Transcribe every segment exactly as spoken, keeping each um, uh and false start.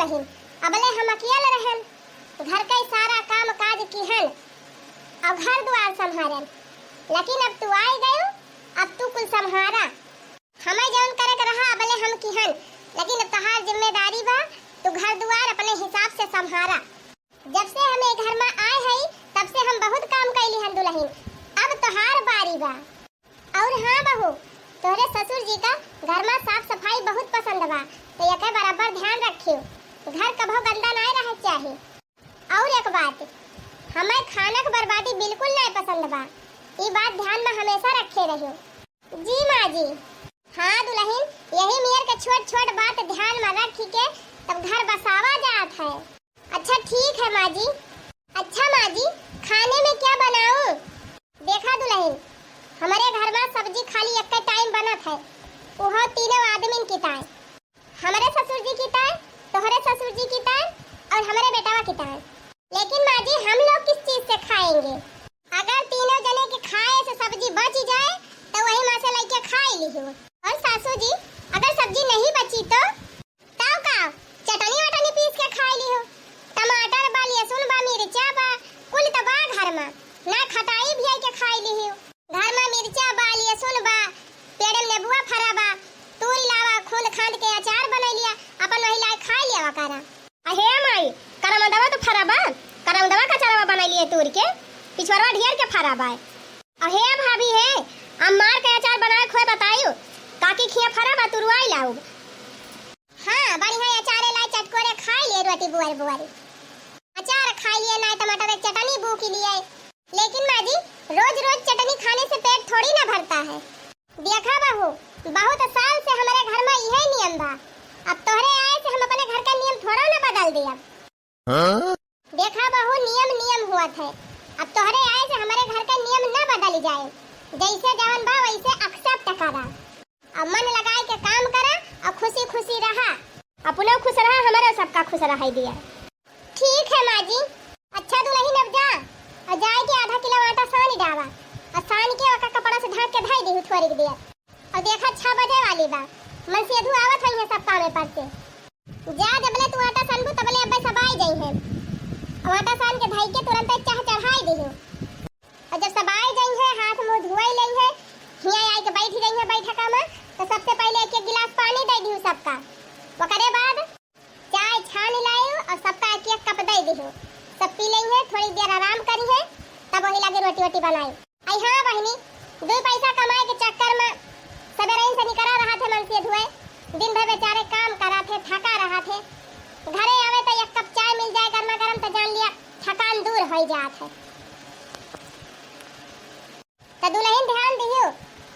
अबले हम अकेल रहन, घर के सारा काम काज किहन, अउ घर दुआर संभारन, लेकिन अब तू आइ गयू, अब तू कुल संभारा। हमें जौन करे के रहा, अबले हम किहन, लेकिन अब तहार जिम्मेदारी बा, तू घर दुआर अपने हिसाब से संभारा। जब से हम ए घर में आए हई, तब से हम बहुत काम कैली हन दुलहिन, अब तोहार बारी बा। और हाँ बहू, तोहरे ससुर जी का घर में साफ सफाई बहुत पसंद बा, तो एके बराबर ध्यान रखियो, घर कभो गंदा नाय रहे चाही। और एक बात, हमें खाना के बर्बादी बिल्कुल नाय पसंद बा, ई बात ध्यान में हमेशा रखे रहियो। जी माँ जी। हाँ दुलहिन, यही मेर के छोट छोट बात ध्यान में रखी के तब घर बसावा जात है। अच्छा ठीक है माँ जी। अच्छा माँ जी, खाने में क्या बनाऊं? देखा दुलहिन, हमरे घर में सब्जी खाली एक टाइम बनत है, उहो तीनों आदमी की ताय। हमरे ससुर जी की ताय, तोहरे ससुर जी की ताय और हमरे बेटवा की ताय। लेकिन माँ जी, हम लोग किस चीज से खाएंगे? अगर तीनों जने के खाए से सब्जी बच जाए, तो वही में से लइके खाए लिहो। और सासू जी, अगर सब्जी नहीं बची तो? तब का, चटनी वटनी पीस के खाए लिहो। टमाटर बा, लहसुन बा, मिर्चा बा, कुल तो बा घर में, ना खटाई भी आई के खाए लिहो। घर में मिर्चा बा, लहसुन बा, पेड़ में नेबुआ फरा बा, तूरी लावा, खूंद खांद के अचार बनाई लिया, अपन वही लाए खाए लिया करा। अहे माई, करमदवा तो फरा बा, करमदवा का अचारवा बनाई लिए तूर के, पिछुआरवा ढेर के फरा बा। अहे भाभी हे, अम्मार के अचार बनाए खोए बतायू, काकी खिया फरा बा, तुरुआई लाऊ। हाँ, बढ़िया अचारे लाए, चटकोरे खाई लिए रोटी बुआरी बुआरी। अचार खाई लिए, नाय टमाटर के चटनी बूकी लिए। लेकिन माँ जी, रोज रोज चटनी खाने से पेट थोड़ी ना भरता है। देखा बहू, बहुत साल से हमारे घर में यही नियम बा। अब तोहरे आए से हम अपने घर का नियम थोड़ा ना बदल दिया। हाँ? देखा बहू, नियम नियम हुआ थे। अब तोहरे आए से हमारे घर का नियम ना बदल जाए। जैसे जवन बा वैसे accept करा। अब मन लगाए के काम करा और खुशी खुशी रहा। अपनो खुश रहा, हमारा सबका खुश रहा दिया। ठीक है माँ जी। अच्छा दुलहिन, अब जा और जाए के आधा किलो आटा सान डावा और सान के ओका कपड़ा से ढांक के धई दिहु थोड़ी देर। और देखा, छह बजे वाली बा, मनसेधू आवत होइहैं सब कामे पर से। जा, जबले तू आटा सानबू तबले अब्बे सब आई जइहैं। और आटा सान के धई के तुरंत चाह चढ़ाई दिहु। और जब सब आई जइहैं, हाथ मुंह धुआई लइहैं, हियां आई के बैठ जइहैं बैठका में, तो सबसे पहले एक एक गिलास पानी दे दिहु सबका। ओकरे बाद चाय छान लायो और सबका एक एक कप दे दिहो। सब पी लेइहैं, थोड़ी देर आराम करिहैं, तब वही लागे रोटी वोटी बनाई। आई हाँ बहिनी, दुई पैसा कमाए के चक्कर में सबेरइन से निकरा रहा थे मनसेधुए, दिन भर बेचारे काम करा थे, थका रहा थे। घरे आवे तो एक कप चाय मिल जाए गर्मा गर्म तो जान लिया थकान दूर हो जात है। त दुलहिन ध्यान दिहु,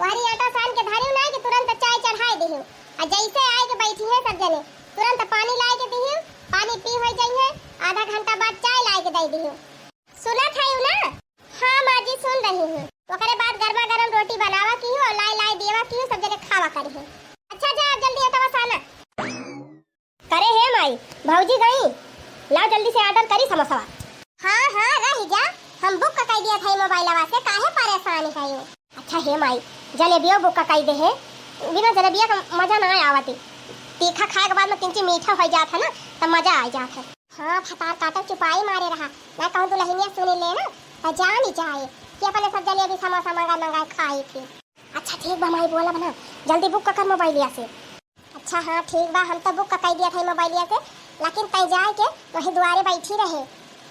वहरी आटा सान के धरिउ नाई कि तुरंत चाय चढ़ाई दिहु। आ जैसे आए के बैठिहैं सब जने, तुरंत पानी लाए के दिहु, पानी पी होई जइहैं, आधा घंटा बाद चाय लाए के दे दिहु। सुनत हइउ ना? हाँ माँ जी, सुन रही हूँ। ओकरे बाद गर्मा गर्म रोटी बनावा किहु और लाए लाए देवा किहु, सब जने खावा करिहैं। अच्छा जा, अब जल्दी आटा साना। करे हे माई, भौजी गई, लाओ जल्दी से order करी समोसवा। हाँ, हाँ, रह जा, हम book कई दिया था मोबाइलवा से, काहे परेशान है? अच्छा हे माई, जलेबियो book कई दे है, बिना जलेबिया का मजा ना आवती। तीखा खाए के बाद में किंची मीठा हो जात है ना, तो मजा आ जात है। हाँ, फतार काटो चुपाई मारे रहा, ना कहूँ दुलहिनिया सुनी ले ना, तो जान ही जाए कि अपने सब जलेबी समोसा मंगा मंगा खाई थी। अच्छा ठीक बा माई, बोला बना, जल्दी book कर मोबाइलिया से। अच्छा हाँ ठीक बा, हम तो book कई दिया था मोबाइलिया से, लेकिन तय जाए के वहीं दुआरे बैठी रहे,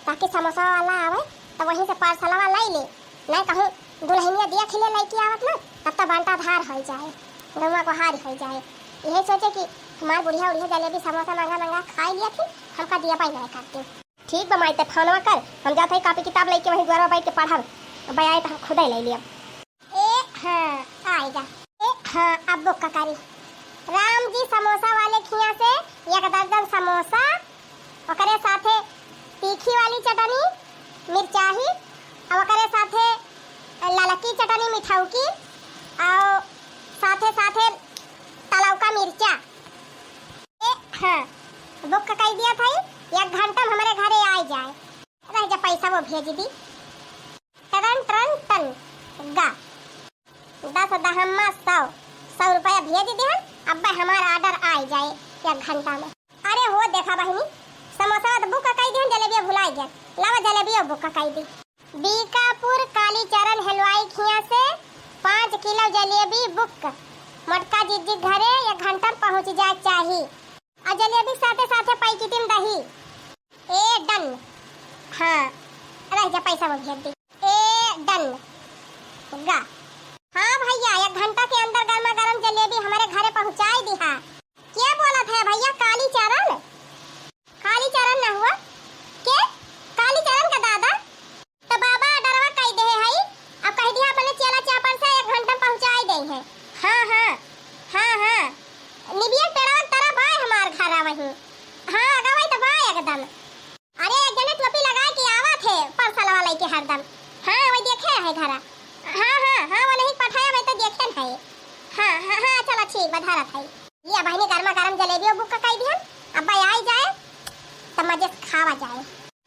ताकि समोसा वाला आवे तो वहीं से पार्सलवा लाई ले। नहीं कहूँ दुलहिनिया दिया खिले लइके आवत ना, तब तो बंटाधार हो जाए, गौवा गोहार हो जाए। यही सोचे कि हमार बुढ़िया उढ़िया जलेबी समोसा मंगा मंगा खाई लिया थी, हमका दिया पाई नहीं करती। ठीक बा माई, ते फोनवा कर, हम जात हई कॉपी किताब लइके वहीं दुआरवा बैठ के पढ़ब, अब आए तो हम खुदे ले लियब। ए हाँ, आएगा। ए हाँ, अब book करी। राम जी समोसा वाले खिया से एक दर्जन समोसा, ओकरे साथे तीखी वाली चटनी, मिर्चाही, और ओकरे साथे ललकी चटनी मिठौकी, और साथे साथे तलौका मिर्चा। ए हाँ, book कई दिया था, एक घंटा में हमारे घरे आ जाए। रह जा, पैसा वो भेज दी। टरन टरन टन गा। दस दहम्मा सौ, सौ रुपया भेज दिहन, अब्बे हमार order आ जाए एक घंटा में। अरे हो देखा बहिनी, समोसा तो बुक कई दिहन, जलेबिया भुलाई गया। लावा जलेबिया बुक कई दी। बीकापुर कालीचरण हलवाई खिया से पाँच किलो जलेबी बुक। मोटका जीजी घरे एक घंटा में पहुँच जाए चाही। और जलेबी साथे साथे पैकेट में दही। ए डन। हाँ, रह जा, पैसा वो भेज दी। ए डन। गा। हाँ भैया, एक घंटा के अंदर गर्मा गर्म जलेबी हमारे घरे पहुँचाई दिहा। क्या बोलत है भैया, कालीचरण? कालीचरण ना हुआ? के? कालीचरण का दादा? तो बाबा डरवा कई दे है, अब कह दिया अपने चेला चापर से एक घंटा में पहुँचाई दे है। हाँ, हाँ, हाँ, हाँ। निबिया पेड़वा तरफ आए हमार घर वहीं। हाँ, गवाई तो बा एकदम। अरे, एक जने टोपी लगा के आवत है, parcel वाला के हरदम। हाँ, वही देखे है घरा। हाँ, हाँ, हाँ, वो नहीं पठाया, मैं तो देखे है। हाँ, हाँ, हाँ, चला ठीक बा, धरत है। लिया बहिनी, गर्मा गर्म जलेबियो बुक कई दिहन, अब आई जाए, तब मजे से खावा जाए।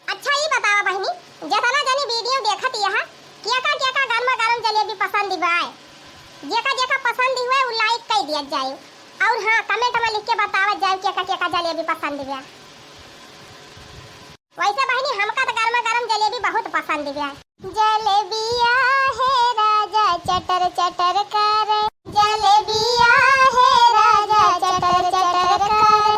अच्छा, ई बतावा बहिनी, जेतना जनी video देखत यह, केका केका गर्मा गर्म जलेबी पसंद बा? जेका जेका पसंद हुए, उ like कई दिया जाए। और हाँ, comment में लिख के बतावा जाए, केका केका जलेबी पसंद बा। वैसे बहिनी, हमका तो गर्मा गर्म जलेबी बहुत पसंद बा। जलेबिया है राजा चटर चटर कर, जलेबिया है राजा चटर चटर कर।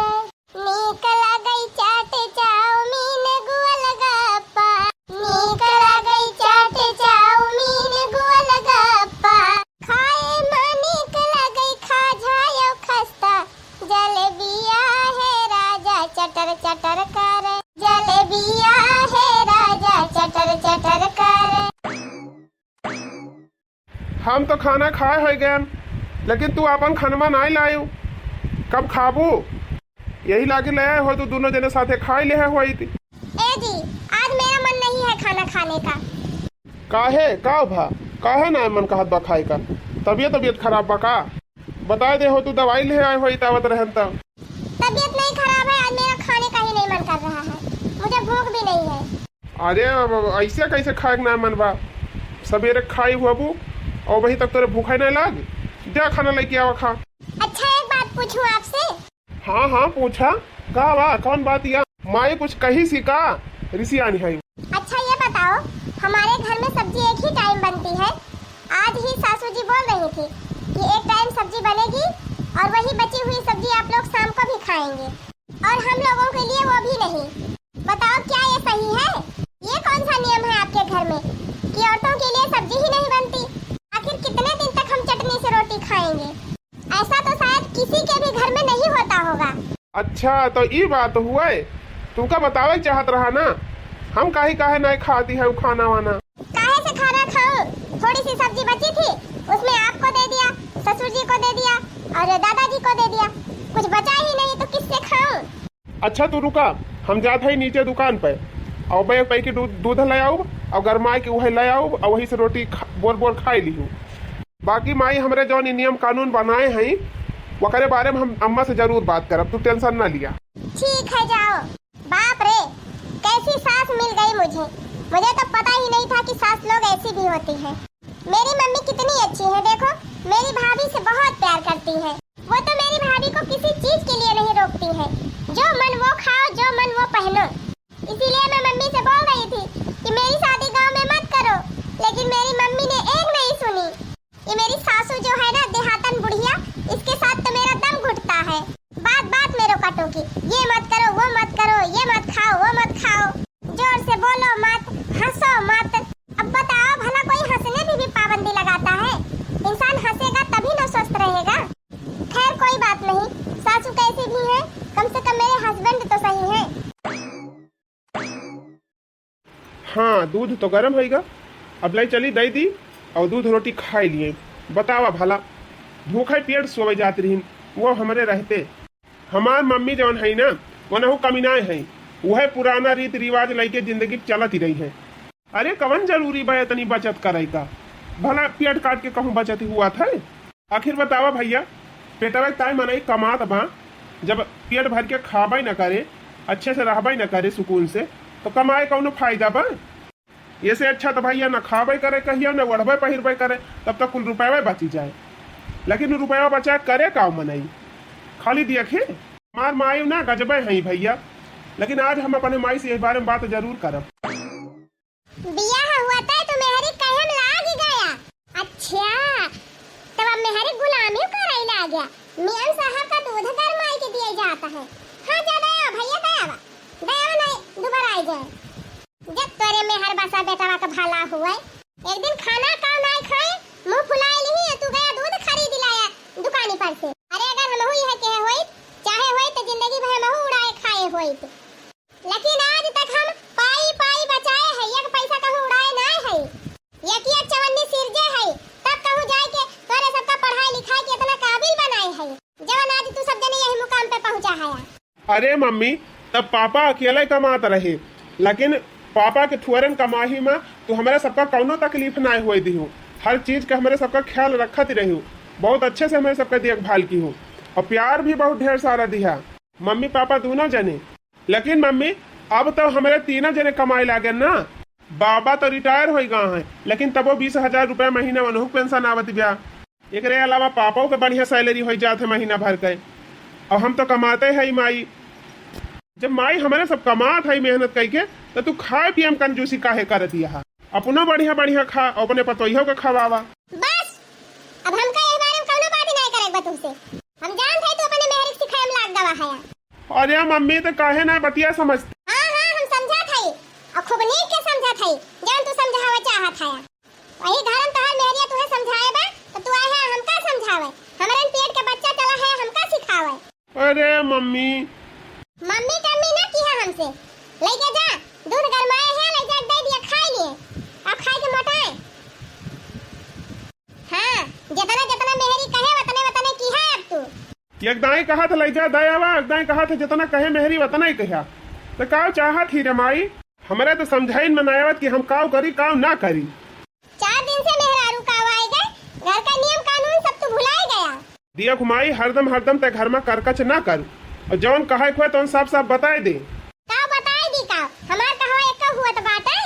नीक लागै चाट चाउमीन गोलगप्पा, नीक लागै चाट चाउमीन गोलगप्पा। खाए मा नीक लागै खाजा यो खस्ता, जलेबिया है राजा चटर चटर कर, जलेबिया है राजा चटर चटर कर। हम तो खाना खाए होइ गएन, लेकिन तू आपन खनवा नाई लायू। कब खाबू? यही लागे ले आए हो, तू दोनों जने साथे खाए ले होइत। ए जी, आज मेरा मन नहीं है खाना खाने का। काहे? का भा? काहे ना मन कहत बा खाए का? तबियत, तबियत खराब बा का? बताए दे हो, तू दवाई ले आए होइत आवत रहन त। तबियत नहीं खराब है, आज मेरा खाने का ही नहीं मन कर रहा है, मुझे भूख भी नहीं है। अरे, अब ऐसे कैसे खाए के ना मन बा? सबेरे खाई हुआ बू, और वही तक तोरे भूखा नहीं लाग। जा खाना लेके आवा, खा। अच्छा, एक बात पूछूं आपसे? हाँ, हाँ, पूछा। का बा, कौन बात या? माई कुछ कही सी का? रिसियानी है। अच्छा, ये बताओ, हमारे घर में सब्जी एक ही time बनती है। आज ही सासू जी बोल रही थी कि एक time सब्जी बनेगी और वही बची हुई सब्जी आप लोग शाम को भी खाएंगे। और हम लोगों के लिए वो भी नहीं। बताओ, क्या ये सही है? ये कौन सा नियम है आपके घर में कि औरतों के लिए सब्जी ही नहीं बनती? आखिर कितने दिन तक हम चटनी से रोटी खाएंगे? ऐसा तो शायद किसी के भी घर में नहीं होता होगा। अच्छा, तो ई बात हुए, तुमका बतावे चाहत रहा ना, हम काहे, काहे नहीं खाती है खाना वाना। काहे से खाना खाऊं? थोड़ी सी सब्जी बची थी, उसमें आपको दे दिया, ससुर जी को दे दिया और दादाजी को दे दिया। कुछ बचा ही नहीं तो किससे खाऊं? अच्छा, तू रुका, हम जात हई नीचे दुकान पे, और बे एक पैकेट दूध, दूध ले आउब, और गरमाए के उहे ले आउब, और वही से रोटी खा, बोर बोर खाई लिहू। बाकी माई हमरे जौन ई नियम कानून बनाए हई, ओकरे बारे में हम अम्मा से जरूर बात करब, तू tension ना लिया। ठीक है, जाओ। बाप रे, कैसी सास मिल गई मुझे। मुझे तो पता ही नहीं था कि सास लोग ऐसी भी होती हैं। मेरी मम्मी कितनी अच्छी है, देखो, मेरी भाभी से बहुत प्यार करती है। वो तो मेरी भाभी को किसी चीज के लिए नहीं रोकती है, जो मन वो खाओ, जो मन वो पहनो। इसीलिए मैं मम्मी से बोल रही थी कि मेरी शादी गांव में मत करो, लेकिन मेरी मम्मी ने एक नहीं सुनी। ये मेरी सासू जो है ना, देहातन बुढ़िया, इसके साथ तो मेरा दम घुटता है। बात बात में रोका टोकी, ये मत करो, वो मत करो, ये मत खाओ, वो मत खाओ, जोर से बोलो मत, हंसो मत। अब बताओ भला, कोई हंसने पे भी पाबंदी लगाता है? इंसान हंसेगा तभी ना स्वस्थ रहेगा। खैर, कोई बात नहीं, सासू कैसी भी हैं, कम से कम मेरे husband तो सही हैं। हाँ, दूध तो गरम होइगा, अब ले चली दई दी और दूध रोटी खाए लिए। बतावा भला, भूखे पेट सोवे जात रही वो हमरे रहते। हमार मम्मी जौन है ना, वो नहु कमिनाए है, वह पुराना रीत रिवाज लइके जिंदगी चलत ही रही है। अरे, कवन जरूरी बा इतनी बचत करे का? भला पेट काट के कहूँ बचत हुआ था? आखिर बतावा भैया, पेटवा के ताई मनई कमात बा, जब पेट भर के खाबे न करे, अच्छे से रहबे न करे सुकून से, तो कमाए कौनो फायदा बा? ये से अच्छा तो भैया न खाबे करे कहियो, न ओढ़बे पहिरबे करे, तब तक कुल रुपयवे बची जाए। लेकिन रुपयवा बचाए करे का मनई? खाली देखे? हमार माई ना गजबे हई भइया, लेकिन आज हम अपने माई से यही बारे में बात जरूर करब। बियाह हुआ तय तो मेहरी कहे में लाग गया। अच्छा, तब अब मेहरी गुलामी करे लाग गया। मियाँ साहब का दूध गरमाई के दिए जाता है। हाँ, जा दया भइया, दया बा। दया नहीं, दोबारा आ जाए। जब तोरे मेहर बसा बेटवा का भला हुए। एक दिन खाना का नाई खाए, मुंह फुलाए लिही, तू गया दूध खरीद लाया दुकानी पर से। अरे अगर हमहू यह कहे होइत, चाहे होइत तो जिंदगी भर हमहू उड़ाए खाए होइत। लेकिन आज तक हम पाई पाई बचाए है, एक पैसा कहूँ उड़ाए नाय है। एक एक चवन्नी सिरजे है, तब कहूँ जाए के तोरे सबका पढ़ाई लिखाई के इतना काबिल बनाए है, जवन आज तू सब जने यही मुकाम पे पहुँचा है। अरे मम्मी, तब पापा अकेले कमात रहे, लेकिन पापा के थुअरन कमाही में तू हमरे सबका कौनो तकलीफ नाय होए दिहू। हर चीज के हमरे सबका ख्याल रखत रहियो, बहुत अच्छे से हमरे सबका देखभाल किहू और प्यार भी बहुत ढेर सारा दिहा। मम्मी पापा दोनों जने। लेकिन मम्मी, अब तो हमरे तीनों जने कमाए लागे ना। बाबा तो रिटायर हो गए हैं, लेकिन तबो बीस हजार रुपया महीना उन्हों पेंशन आवत बा। एकरे अलावा पापाओ के बढ़िया सैलरी हो जात है महीना भर के। और हम तो कमाते है माई। जब माई हमरे सब कमात है मेहनत करके, तो तू खाए पिए में कंजूसी काहे कर दिया है? अपनो बढ़िया बढ़िया खा और अपने पतोहियों के खवावा। बस, अब हमका यही बारे में कौनो बात नहीं करे बा तुमसे। हम जानत है तू अपने मेहर के सिखाए में लाग गवा है। अरे मम्मी, तो काहे ना बतिया समझती? हाँ, हाँ, हम समझत हई, और खूब नीक के समझत हई, जौन तू समझावे चाहत हया। वही घर में तोहार मेहरिया तुहे समझाए बा, तो तू आए है हमका समझावे, हमरन पेट के बच्चा चला है हमका सिखावे। अरे मम्मी। मम्मी टम्मी ना किहा हमसे, लइके जा, दूध गरमाए है, लइके दे दिया, खाए लिए, अब खाए के मोटाए। हाँ, जितना जितना मेहरी कहे, उतने उतने किहा अब तू। एक दाई कहा था लइका दयावा, एक दाई कहा था जितना कहे मेहरी उतना ही कहा। तो का चाहत ही रे माई? हमरे तो समझाइन में ना आवत कि हम काव करी, काव ना करी। चार दिन से मेहरारू काव आए गए, घर का नियम कानून सब तू भुलाए गया। दिया घुमाई हरदम, हरदम ते घर में करकच ना करू। और जौन कहे खोए तौन साफ साफ बताए दे। का बताए दी का? हमार कहवा एक हुआ तो बात है।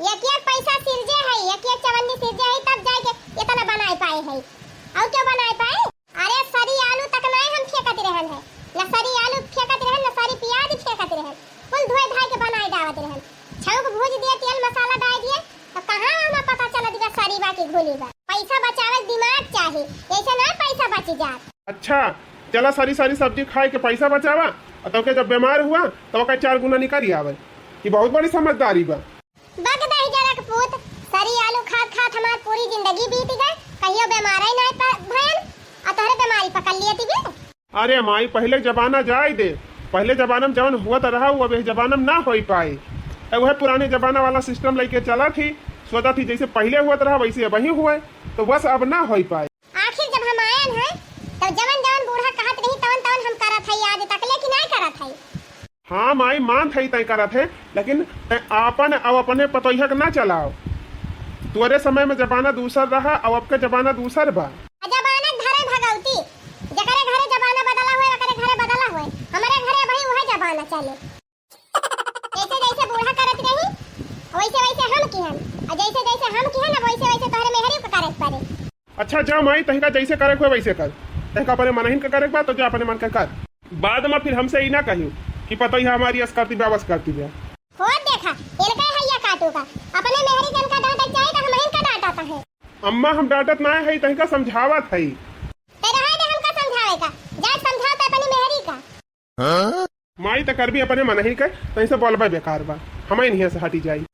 एक एक पैसा सिरजे है, एक एक चवन्नी सिरजे है, तब जाके इतना बनाए पाए है। और क्यों बनाए पाए? अरे सरी आलू तक नाय हम फेंकत रहन है, न सरी आलू फेंकत रहन, न सरी प्याज फेंकत रहन, कुल धोए धाए के बनाए डावत रहन। छौंक भूज दिए, तेल मसाला डाल दिए, तो कहाँ हमें पता चलत बा सरी बा कि घुली बा? पैसा बचावे के दिमाग चाही, ऐसे ना पैसा बची जात। अच्छा, चला सारी सारी सब्जी खाए के पैसा बचावा, और तोके जब बीमार हुआ तो ओकर चार गुना निकल आवे। ये बहुत बड़ी समझदारी बा। बक दहिजरा के पूत, सरी आलू खात खात हमार पूरी जिंदगी बीत गए, कहियो बीमार ही नहीं प-, भयन, आ तोहरे बीमारी पकड़ लिए तिबे। अरे माई, पहले जमाना जाए दे, पहले जमाना में जवन हुआ तो रहा, वो अब इस जमाना में ना हो पाए। अब वह पुराने जमाना वाला सिस्टम लेके चला थी, सोचा थी जैसे पहले हुआ तो रहा वैसे अब ही हुए, तो बस अब ना हो पाए। आखिर जब हम आयन हैं, तब जवन जवन बूढ़ा कहत रही तवन तवन हम करत हई, आज तक ले कि नहीं करत हई। हाँ माई, मान थई तय करत है, लेकिन तय आपन अउ अपने पतोहिया के ना चलाओ। तोरे समय में जमाना दूसर रहा, अउ अब के जमाना दूसर बा। जमाना के धरे भगौती, जकरे घरे जमाना बदला हुए, ओकरे घरे बदला हुए। हमरे घरे अबही उहे जमाना चले। जैसे जैसे बूढ़ा करत रही, वैसे वैसे हम किहन, और जैसे जैसे हम किहन, अब वैसे वैसे तोहरे मेहरी के करे के पड़े। अच्छा जा माई, तहिका जैसे करे के होए वैसे कर, तहिका अपने मनहिन के करे के बा तो जा अपने मन के कर। बाद में फिर हमसे ई ना कहियो कि पतोहिया हमारी अस करती बा, वस करती बा। हो देखा, इनका है या काटू का, अपने मेहरी के इनका डांटे के चाही तो हम इनका डांटत है। अम्मा हम डांटत ना है, तहिका समझावत है। ते रहा दे हमका समझावे का, जा समझाओ तो अपनी मेहरी का। माई त करबी अपने मनही के, तहीं से बोलबे बेकार बा। हम इन्हीं से हटी जाई।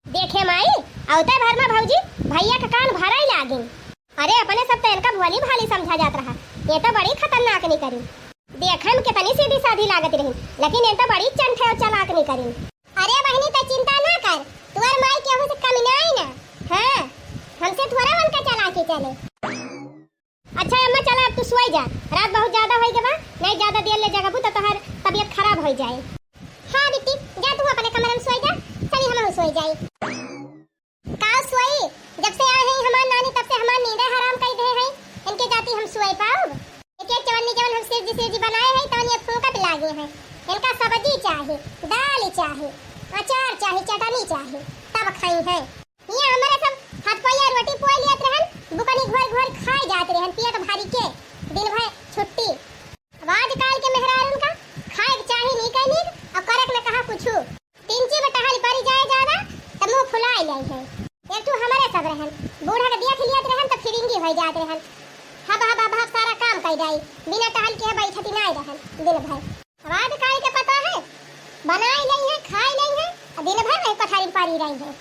देखे माई, अवते भर में भौजी भैया के कान भराई लागिन। अरे अपने सब तो इनका भोली भाली समझा जात रहा, ये तो बड़ी खतरनाक निकरी। देखे में कितनी सीधी साधी लागत रही, लेकिन ये तो बड़ी चंठे और चालाक निकरी। अरे बहनी, तो चिंता ना कर, तुअर माई केहू से कमी नहीं ना। हाँ, हमसे थोड़ा उनका चालाकी चले। अच्छा अम्मा, चला अब तू सोई जा, रात बहुत ज्यादा होई के बा, नहीं ज्यादा देर ले जगबू तो तोहार तबीयत खराब होई जाए। हाँ बिट्टी, जा तू अपने कमरे में सोई जा, चली हमहू सोई जाई। का सोई, जब से आए हैं हमार नानी तब से हमार नींदे हराम कर दे हैं, इनके जाती हम सोए पाउब? एक एक चवन्नी जवन हम सिरजी सिरजी बनाए हैं तवन ये फूंकत लागे हैं, इनका सब्जी चाहे, दाल चाहे, अचार चाहे, चटनी चाहे, तब खाई हैं। हियाँ हमरे सब हाथ पैया रोटी पोई लियत रहन, बुकनी घोर घोर खाए जात रहन, पेट भरी के, दिन भर छुट्टी। अब आज बैठती नाई रहन दिन भर। अब आज काल के पता है, बनाई लेई है, खाई लेई है, आ दिन भर वही पथारी पारी रही है।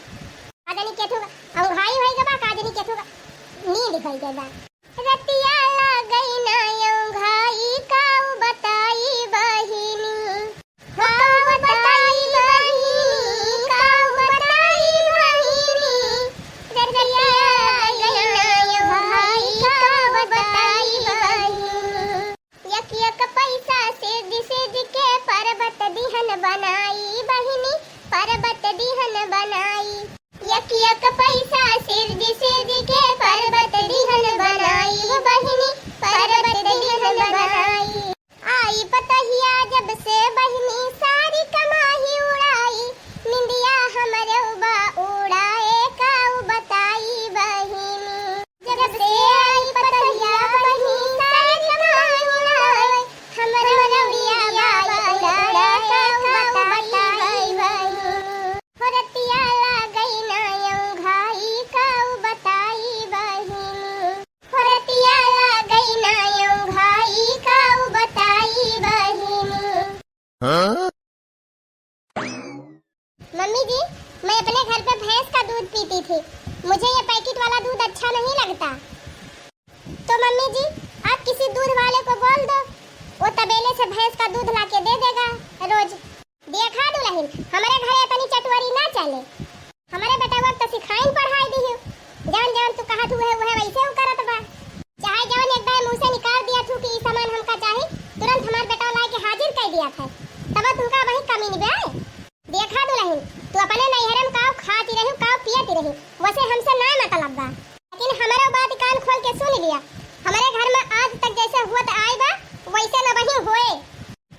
का जानी केथू औंघाई होई गबा, का जानी केथू नींद होई गबा। रतिया लागई ना औंघाई, काऊ बताई बहिनी। काऊ बताई बहिनी, काऊ बताई बहिनी। रतिया लागई ना औंघाई, काऊ बताई बहिनी। यक यक पैसा सिरजि सिरजि के, परबत दिहन बनाई बहिनी, परबत दिहन बनाई। यक यक पैसा सिरजि सिरजि के, परबत दिहन बनाई बहिनी, परबत दिहन बनाई। आई पतहिया जब से बहिनी, सारी कमाई उड़ाई, निंदिया हमरे उबा उड़ाए, काऊ बताई बहिनी। जब से आई पतहिया बहिनी, सारी कमाई उड़ाए, हमरे निंदिया बाई उड़ाए, काऊ बताई बहिनी। हो रतिया लागई ना औंघाई, काऊ बताई बहिनी। हो रतिया लागई ना औंघाई, काऊ बताई बहिनी। हाँ? मम्मी जी, मैं अपने घर पे भैंस का दूध पीती थी, मुझे ये पैकेट वाला दूध अच्छा नहीं लगता। तो मम्मी जी, आप किसी दूध वाले को बोल दो, वो तबेले से भैंस का दूध लाके दे देगा रोज। देखा दुलहिन, हमरे घरे इतनी चटवरी ना चले। हमरे बेटवा के तो सिखाइन पढ़ाई दिहु, जवन जवन तू कहत हुए उहे वैसे उ करत बा। चाहे जवन एक दाई मुँह से निकाल दिया थू कि ई सामान हमका चाही, तुरंत हमार बेटवा लाए के हाजिर कर दिया था, तब तुमका वही कमी निबे। देखा दुलहिन, तू अपने नैहरे में काव खाती रही, काव पियती रही, वैसे हमसे ना मतलब बा, लेकिन हमरो बात कान खोल के सुन लिया। हमरे घर में आज तक जैसे हुआ त आई बा, वैसे न वही होए।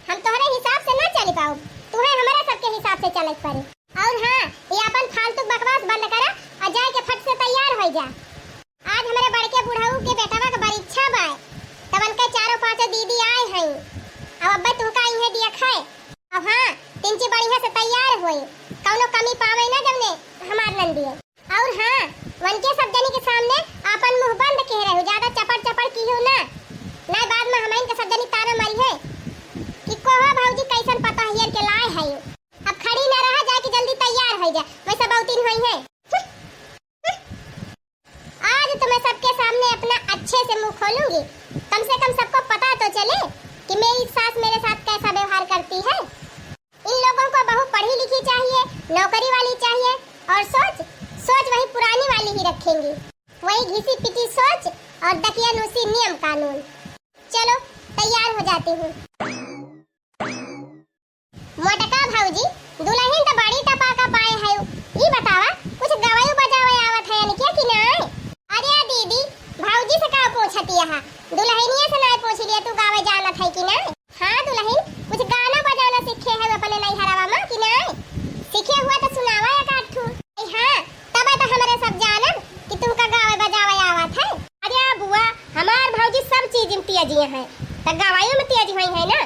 हम तोहरे हिसाब से ना चली पाउब, तुहे हमरे सबके हिसाब से चले के पड़ी। और हाँ, ये अपन फालतू बकवास बंद करा और जाए के फट से तैयार हो जा। आज हमरे बड़के बुढ़ऊ के बेटवा के परीक्षा बाय, तब उनके चारों पांचों दीदी आए हैं। अब अब्बे तुमका इहे दिया खाए। अब हाँ, तिनची बढ़िया से तैयार होए, कौनो कमी पावे ना जवने हमार नंदिये। और हाँ, वनके सब जनी के सामने आपन मुंह बंद कह रहे हो, ज्यादा चपड़ चपड़ की हो ना, नहीं बाद में हम इनके सब जनी ताना मारी है कि कोहो भौजी कैसन पतोहियन के लाए है। अब खड़ी ना रहा, जाके जल्दी तैयार हो जा, वैसे बहुतीन होई है। आज तो मैं सबके सामने अपना अच्छे से मुंह खोलूंगी, कम से कम सबको पता तो चले कि मेरी सास मेरे साथ कैसा व्यवहार करती है। इन लोगों को बहू पढ़ी लिखी चाहिए, नौकरी वाली चाहिए, और सोच, सोच वही पुरानी वाली ही रखेंगी, वही घिसी पिटी सोच और दकियानूसी नियम कानून। चलो, तैयार हो जाती हूँ। मोटका भौजी, दुलहिन त बड़ी टपाका पाए है। ई बतावा, कुछ गवाई बजावे आवत है यानी क्या कि नाय? अरे दीदी, भौजी से का पूछती है? दुलहिनिया से नाय पूछ लिया, तू गावे जानत है कि नाय? हाँ दुलहिन, कुछ गाना बजाना सीखे है अपने नैहरवा में कि नाय? सीखे हुआ तो सुनावा एक आध ठू। ए हाँ, तब तो हमरे सब जानब कि तुमका गावे बजावे आवत है। अरे बुआ, हमार भौजी सब चीज में तेजिया है, त गवाइयो में तेज होई है ना।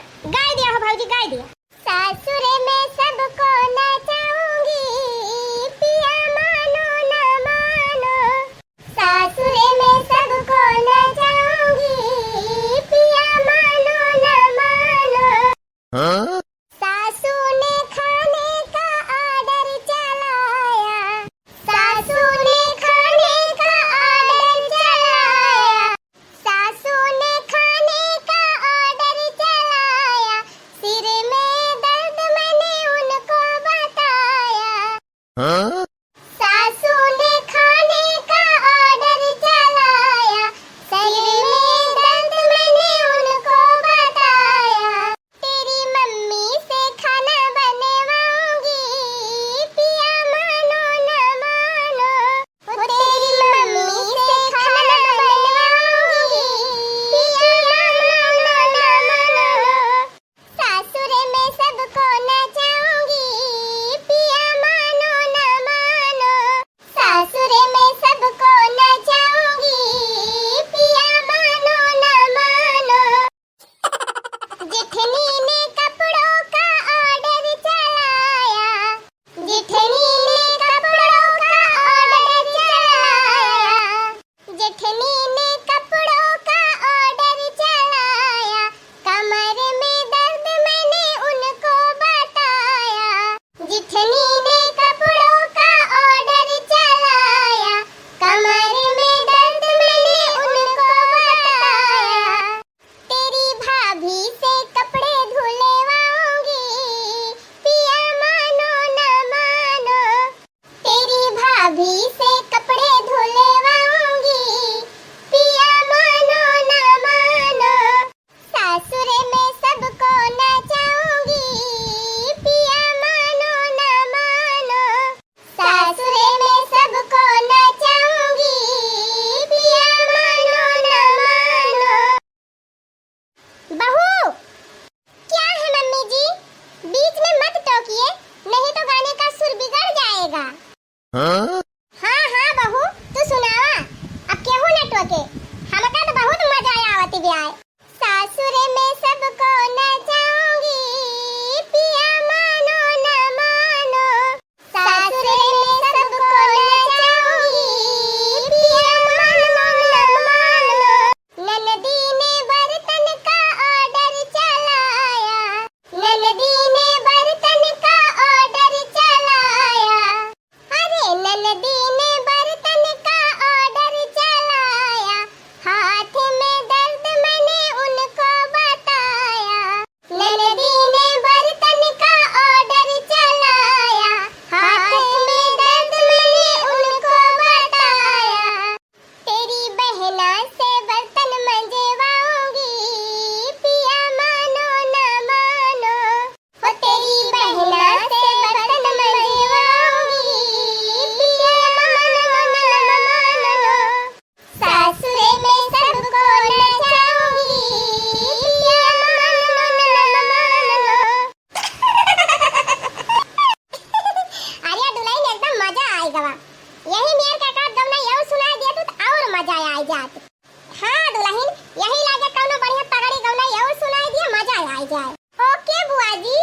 जाए। ओके बुआ जी।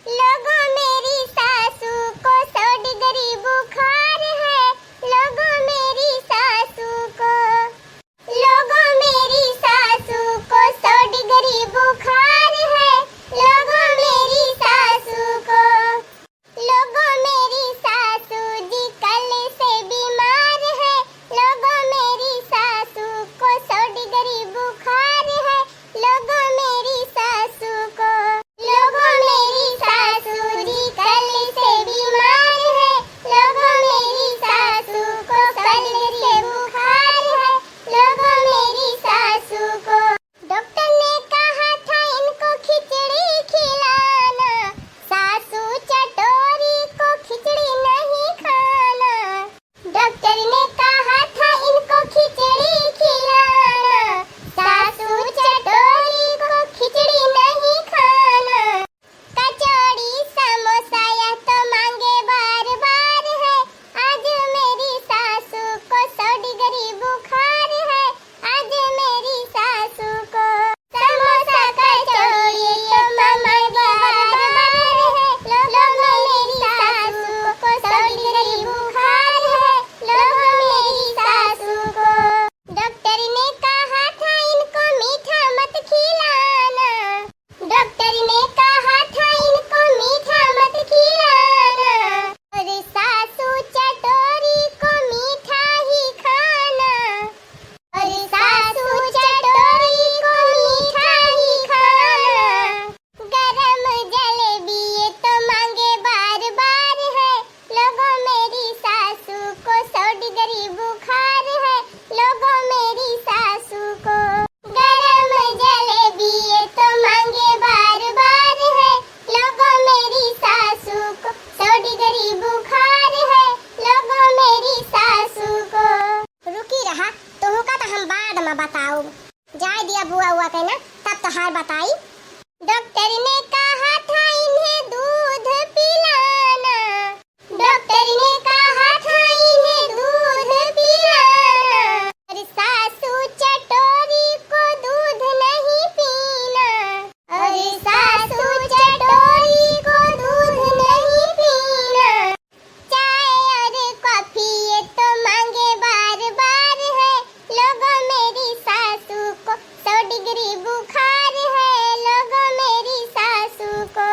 लोगों, मेरी सासू को सौ डिग्री बुखार है। लोगों, मेरी सासू को, लोगों, मेरी सासू को सौ डिग्री बुखार है। लोगों, मेरी सासू को, लोगों, मेरी सासू जी कल से बीमार है। लोगों, मेरी सासू को सौ डिग्री बुखार है। लोगों, मेरी सासू को, लोगों, मेरी सासू जी कल से बीमार है। लोगों, मेरी सासू को कल से बुखार है। लोगों, मेरी सासू को। डॉक्टर ने कहा था इनको खिचड़ी खिलाना, सासू चटोरी को खिचड़ी नहीं खाना। डॉक्टर ने कहा था इनको खिचड़ी खिलाना, सासू चटोरी को खिचड़ी नहीं खाना। कचौड़ी समोसा यह तो मांगे बार बार है, आज मेरी सासू को सौ डिग्री बुखार है। आज मेरी सासू को समोसा कचौड़ी तो मांगे बार बार है। लोगों, मेरी सासू को सौ डिग्री बुखार है। लोगों, मेरी सासू को। डॉक्टर ने कहा था इनको मीठा मत खिलाना। डॉक्टर ने कहा था इनको मीठा मत खिलाना। और सासू चटोरी को मीठा ही खाना। और सासू चटोरी को मीठा ही खाना। गरम जलेबी ये तो मांगे बार बार है। लोगों, मेरी सासू को सौ डिग्री बुखार है। लोगों, मेरी सासू को। गरम जलेबी ये तो मांगे बार बार है। लोगों, मेरी सासू को सौ डिग्री बुखार है। लोगों, मेरी सासू को। रुकी रहा, तोहका तो हम बाद में बताउब। जाए दिया बुआ हुआ के ना, तब तोहार बताई। डॉक्टर ने कहा था इन्हें दूध पिलाना। डॉक्टर ने कहा था इन्हें दूध पिलाना। और सासू चटोरी को दूध नहीं पीना। और सासू चटोरी को दूध नहीं पीना। चाय और कॉफी ये तो मांगे बार बार है। लोगों, मेरी सासू को सौ डिग्री बुखार है। लोगों, मेरी सासू को।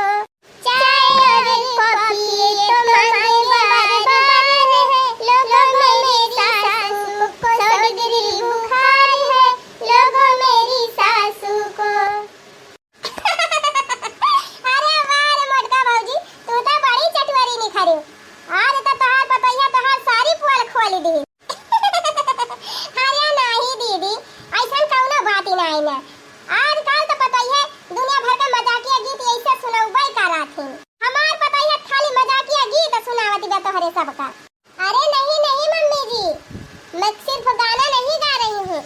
चाय और कॉफी ये तो मांगे बार बार है। लोगों, मेरी सासू को सौ डिग्री बुखार है। लोगों, मेरी सासू को। अरे वाह रे मोटका भौजी, तू तो बड़ी चटुअरी निखरिउ। आज तो तोहार पतोहिया तोहार सारी पोल खोल दी। अरे नाही दीदी, अइसन कउनो बात ही नाही ना। आजकल तो पतोहिया दुनिया भर का मजाकिया गीत ऐसे सुनउबे करत ही। हमार पतोहिया खाली मजाकिया गीत सुनावत बा तोहरे सबका। अरे नहीं, नहीं मम्मी जी, मैं सिर्फ गाना नहीं गा रही हूँ,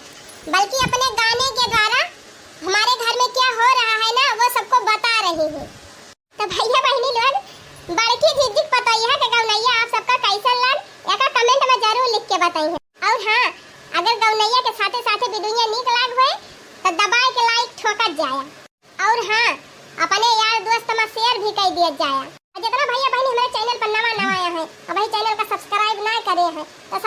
बल्कि अपने गाने के द्वारा हमारे घर में क्या हो रहा है ना, वो सबको बता रही हूँ। तो भैया बहिनी लोग, बड़की झिझिक पतोहिया के गौनैया आप सबका कैसन लाग, एका comment में जरूर लिख के बताइए। और हाँ, अगर गौनैया के साथे साथे वीडियो नीक लाग होए, तो दबाए के like ठोकत जाया। और हाँ, अपने यार दोस्त में share भी कर दिया जाए। और जितना भैया बहन हमारे channel पर नवा नवा आया है, अबही channel का subscribe ना करे हैं, तो